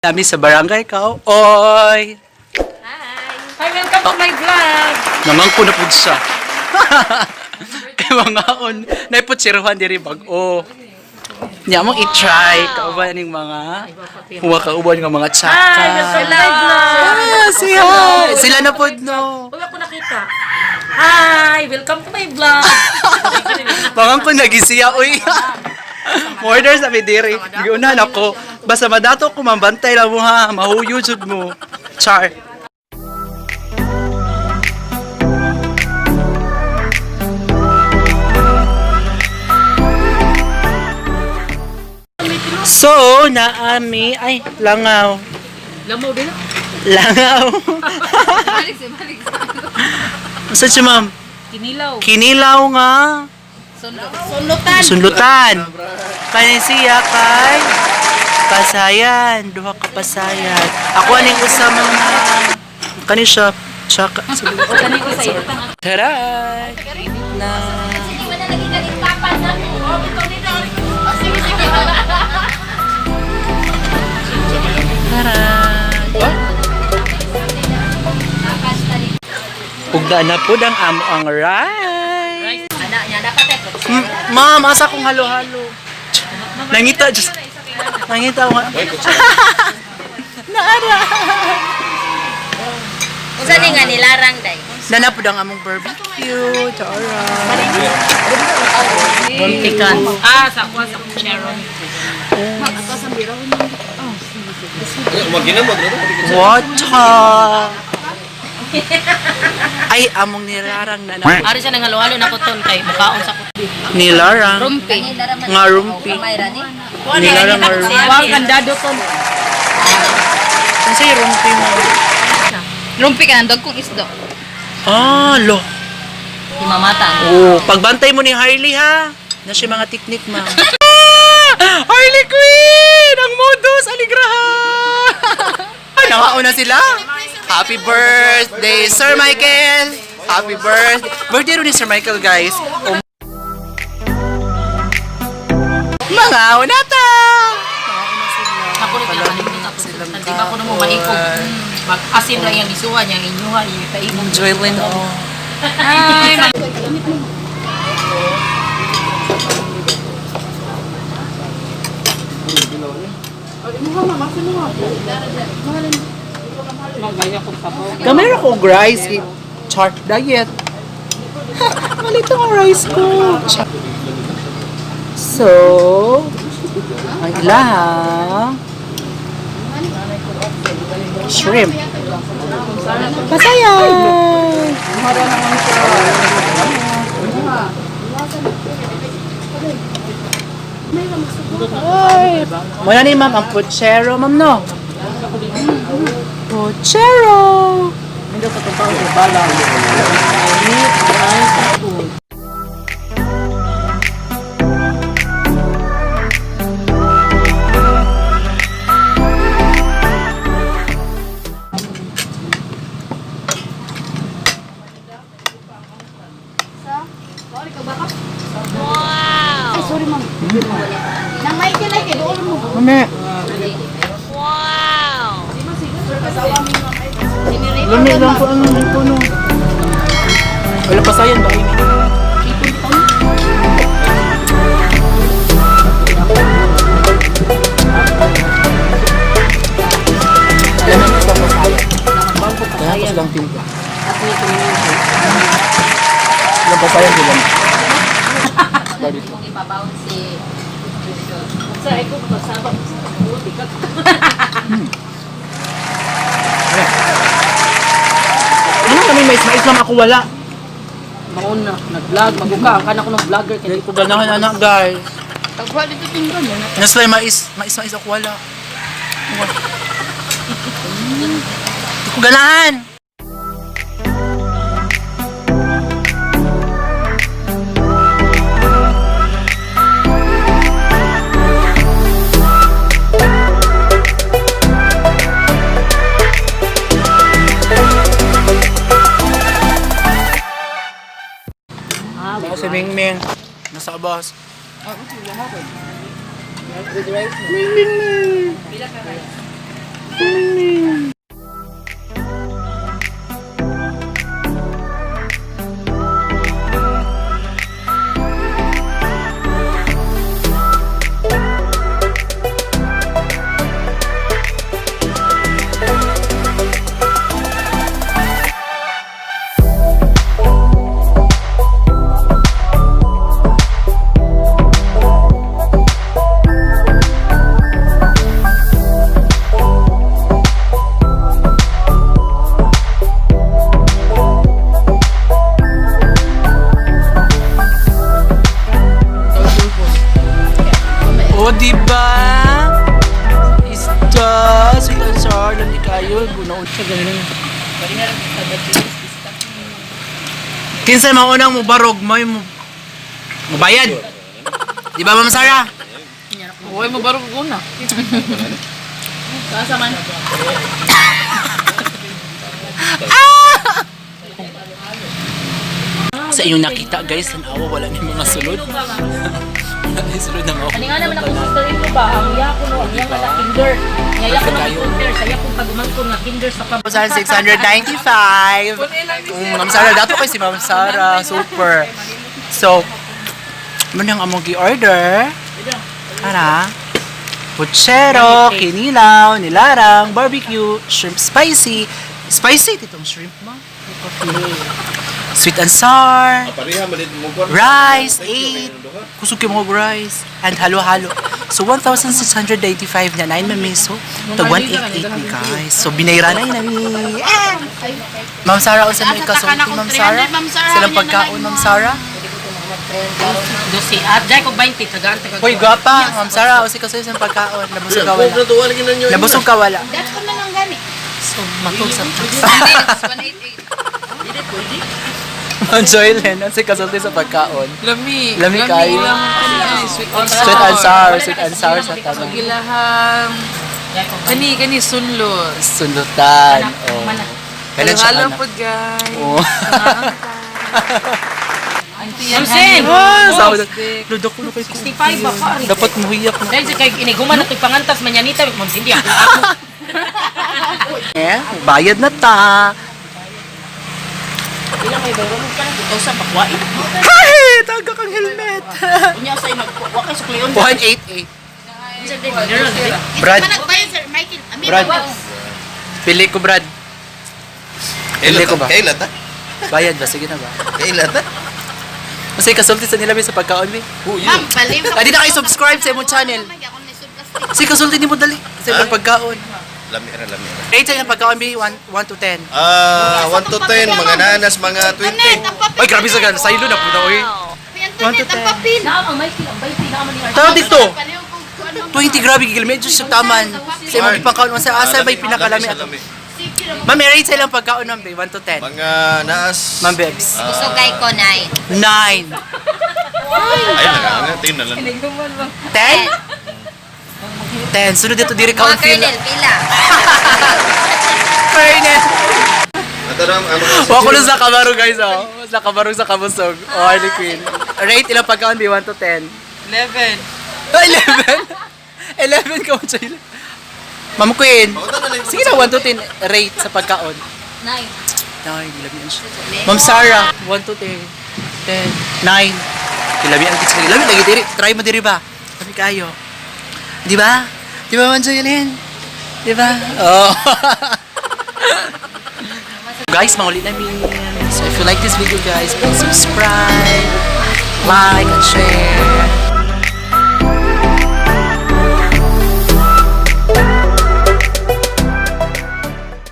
Kami sa barangay ka. Oy! Hi, welcome to my vlog! Nangangko na pud siya. Kay mga on, naiputsiruhan diri bag-o. Nya mong i-try kauban ning mga huwa kauban nga mga tsaka. Hi, welcome to my vlog! Ah, siya. Sila na pod no. Wala ko nakita. Hi, welcome to my vlog! Pangangko nagisiya uy. Order sa mi diri. Giunahan ako. Basta madato ko mambantay lang mo ha. Mahuyo jud mo. Char. So, naami ay langaw. Lamaw din. Langaw. Asa siya, ma'am? Kinilaw. Kinilaw nga. Sunlutan. Sunlutan. Kani siya kay pasayan, duha ka pasayan. Ako aning usa mga kani siya tsaka. Taray. Na. Taray. Ugda na pud ang amo ang rice. Ma'am, asa kong halo-halo? Nangita, just... Nangita ko nga. Naara! Unsa ni nga nilarang day? Nanapod ang among barbecue. Tara. Pican. Ah, sa kuha sa Sharon. What? Ay, among nilarang na na. Ari siya nang halo-halo na kuton kay mukaon sa kuton. Nilarang. Rumpi. Nga rumpi. Gamay ra ni. Nilarang nga rumpi. Wang kandado ton. Ano sa'yo rumpi mo? Rumpi ka nang kong isdo. Ah, lo. Himamata. Oh, pagbantay mo ni Harley ha. Na siya mga teknik, ma'am. Harley Quinn! Ang modus aligraha! Nakauna sila. Happy birthday, Sir Michael! Happy birthday. Birthday rin ni Sir Michael, guys. Oh. Mga unata! Ako rin pinakalimot ako. Di ba ko na mo maikog. Mag-asim lang yung isuha niya, inyuha, ipaikog. Joylyn, oh. Hi, Gamay ra ko og rice. Char diet. Malito ang rice ko. Char. So, ang ilahang shrimp. Pasayan! Ay, muna ni ma'am ang puchero, ma'am no? Puchero! Mami. Wow! Lami lang po ang puno. Wala pa sayan ba? Lami pa pasayan. Kaya ko silang timpla. Walang pasayan sila. Ipabaon si Ano kami mais-mais lang ako wala. Mauna, nag-vlog, maguka. Ang kana ko ng vlogger. Dili ko ganahan anak guys. Tagwa dito tinggon mo na. Nasa mais, mais mais ako wala. Wala. Di ko ganahan. Si Ming Ming, nasa abas. Ming Ming Ming. O, di ba? Isda, sweet and sour, lami kayo, gunaon siya ganun. Kinsa maunang mo barog, may mo mubayad. Di ba, Ma'am Sara? Uy, mabarog ko na. Kaasa man. Sa inyong nakita, guys, tanawa, wala ni mga sulod. Wala ni sulod ng ako. Ani nga naman ako sister in ba ang iya ko no, ang iyang ala kinder. Ngaya ko ng kinder, saya kong pagumangkon nga kinder sa pab. 1,695. Ma'am Sara, dato kay si Ma'am Sara. Super. So, muna ang among gi-order. Tara. Puchero, kinilaw, nilarang, barbecue, shrimp spicy. Spicy, titong shrimp mo. Sweet and sour. Rice, 8. Kusog kayo mga rice. And halo-halo. So, 1,695 na 9 mamiso. Tag 188 ni guys. So, binayra na yun nami. Ah! Ma'am Sara, unsa man ikasulti, Ma'am Sara? 300, Ma'am Sara. Silang pagkaon, Ma'am Sara? Dosi at jay ko 20 tagaan tagaan. Hoy, gwapa! Ma'am Sara, unsa ikasulti silang pagkaon? Nabusog ka wala? Nabusog ka wala? That's ko na lang gani. So matol sa 188. Ma'am Joylen, unsa ikasulti sa pagkaon? Lami. Lami kayo. Lang, ano, eh, sweet and sour. Sweet and sour, sweet and sour sa tanong. Gilahang, kani, kani, sunlo. Sundutan. Oh. Kailan siya Halo anak? po, guys. Oh. Ma'am Sen. Ah, sabi na. Ludo ko na kay 65 ba pa? Dapat muhiyak na. Dahil sa kay iniguman na to'y pangantas manyanita, Ma'am Cindy ako. Ako. Eh, bayad na ta. Ilang may bayro mo ka na 2,000 pakwain. Hey, taga kang helmet. Unya sa imag wa kay suklion. 188. Brad. Nagbayad sir Michael. Ami Brad. Pili ko, Brad. Pili ko ba? Kailan ta? Bayad ba? Sige na ba? Kailan ta? Kasi kasulti sa nila may sa pagkaon, may. Ma'am, baliw. Ah, di na kayo subscribe sa imong channel. Sige, kasulti ni mo dali. Sa imong pagkaon. Lami ra, lami ra. Rate sa imong pagkaon, bi 1 1 to 10. Ah, 1 to 10, mga nanas, mga 20. Ay, grabe sa gan. Saylo na po na, oy. 1 to 10. Ang papel. Naam ang Michael, ang 20 naman ni Archie. Tara dito. 20 grabe gigil medyo sa taman. Sa imong ipangkaon sa asa may pinakalami ato. Lami. Ma'am, rate sa ilang pagkaon, ma'am, 1 to 10. Mga naas. Ma'am Bebs. Busog kay ko 9. 9. Ay, nga, 10 na lang. 10? 10. Sunod dito diri Mga count feel. kernel, pila. Kernel. Atarang, ang mga Wa ko na sa kabaro guys oh. Sa kabaro sa kabusog. Oh, Harley Quinn. Rate ilang pagkaon bi 1 to 10. 11. Ah, 11. 11 ka mo Chayla. Ma'am Queen. Sige na 1 to 10 rate sa pagkaon. 9. 9, 11 siya. Ma'am Sarah, 1 to 10. 10, 9. Ilabi ang kits lagi. Lami lagi diri. Try mo diri ba? Lami kayo. Di ba? Di ba Ma'am Joylene? Di ba? Oh. Guys, maulit namin. So if you like this video guys, please subscribe, like, and share.